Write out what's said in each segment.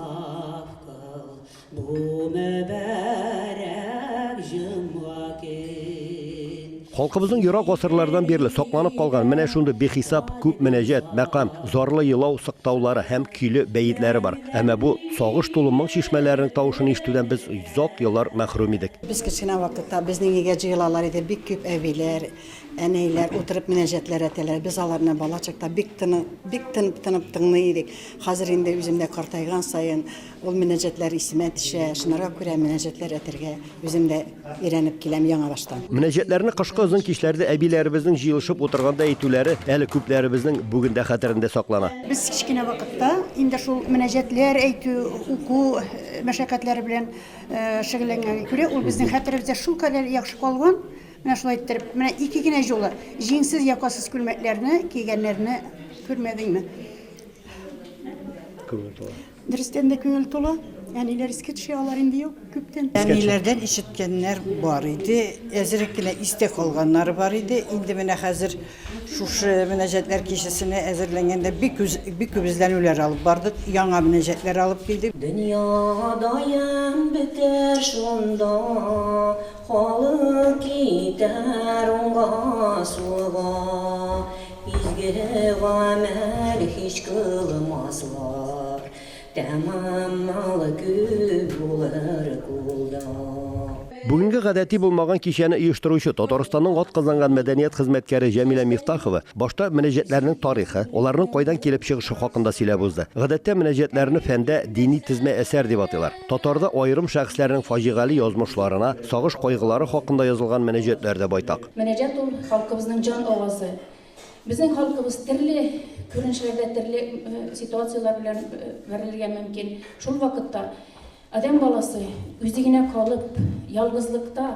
Инсаф кыл бу мөбарәк җомга көн. Халкыбызның ерак гасырлардан бирле сакланып калган менә шундый бихисап күп мөнәҗәт, мәкам, зарлы елау сыктаулары һәм көйле бәетләре бар. Әмма бу сагыш тулы моң чишмәләренең тавышын ишетүдән без озак еллар мәхрүм идек. Без кечкенә вакытта безнең өйгә җыелалар иде бик күп әбиләр, Әнәйләр утырып мөнәҗәтләр әйтәләр. Без аларны бала чакта бик тынып, бик тынып тынып тыңлый идек. Хәзер инде үзем дә картайган саен ул мөнәҗәтләр исемә төшә. Шунарга күрә мөнәҗәтләр әйтергә үзем дә өйрәнеп киләм яңа баштан. Мөнәҗәтләрне кышкы озын кичләрдә әбиләребезнең җыелышып утырганда әйтүләре әле күпләребезнең бүген дә хәтерендә саклана. Без кечкенә вакытта инде шул мөнәҗәтләр әйтү, уку мәшәкатьләре белән шөгыльләнгәнгә күрә, ул безнең хәтеребездә шулкадәр яхшы калган. Менә шулай иттереп, менә ике генә җулы, җиңсез, якасыз күлмәкләрне кигәннәрне күрмәдеңме? Күңел тула. Дөрестән дә күңел тула. Әниләр искә төшә, алар инде юк күптән. Әниләрдән ишеткәннәр бар иде, әзрәк кенә истә калганнары бар иде. Инде менә хәзер шушы мөнәҗәтләр кичәсенә әзерләнгәндә бик үз, бик күп эзләнүләр алып бардык, яңа мөнәҗәтләр алып килдек. Дөньяда ямь бетәр шунда, Халык китәр уңга, сулга, Изге гамәл һич кылмаслар, Тәмам мал күп булыр кулда. Бүгенге гадәти булмаган кичәне оештыручы Татарстанның атказанган мәдәният хезмәткәре Җәмилә Мифтахова башта мөнәҗәтләрнең тарихы, аларның кайдан килеп чыгышы хакында сөйләп узды. Гадәттә мөнәҗәтләрне фәндә дини тезмә әсәр дип атыйлар. Татарда аерым шәхесләрнең фаҗигале язмышларына, сагыш-кайгылары хакында язылган мөнәҗәтләр дә байтак. Мөнәҗәт ул, халкыбызның җан авазы. Безнең халкыбыз төрле күренешләрдә, төрле ситуацияләр белән бәрелергә мөмкин. Шул вакытта адәм баласы үзе генә калып, ялгызлыкта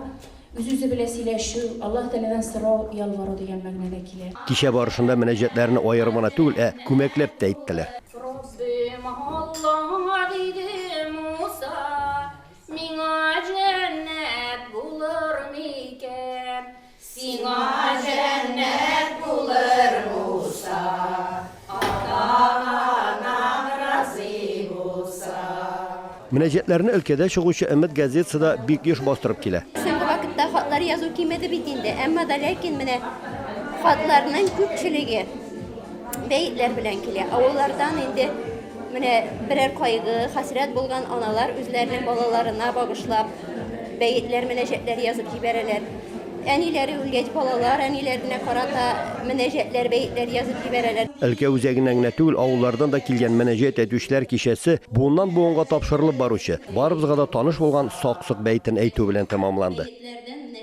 үз-үзе белән сөйләшү, Аллаһ Тәгаләдән сорау, ялвару дигән мәгънәдә килә. Кичә барышында мөнәҗәтләрне аерым гына түгел, ә күмәкләп тә әйттеләр. Раббым Алла, диде Муса, миңа җәннәт булыр микән? Сиңа җәннәт булыр, Муса, ата-анаң разый булса. Мөнәҗәтләрне өлкәдә чыгучы Өмет газетасы да бик еш бастырып килә. Соңгы вакытта хатлар язу кимеде бит инде, әмма да ләкин менә хатларның күпчелеге бәетләр белән килә. Авыллардан инде менә берәр кайгы, хәсрәт булган аналар үзләренең балаларына багышлап бәетләр, мөнәҗәтләр язып җибәрәләр. Әниләре үлгәч, балалар әниләренә карата мөнәҗәтләр, бәетләр язып җибәрәләр. Өлкә үзәгеннән генә түгел, авыллардан да килгән мөнәҗәт әйтүчеләр кичәсе буыннан-буынга тапшырылып баручы, барыбызга да таныш булган Сак-сок бәетен әйтү белән тәмамланды.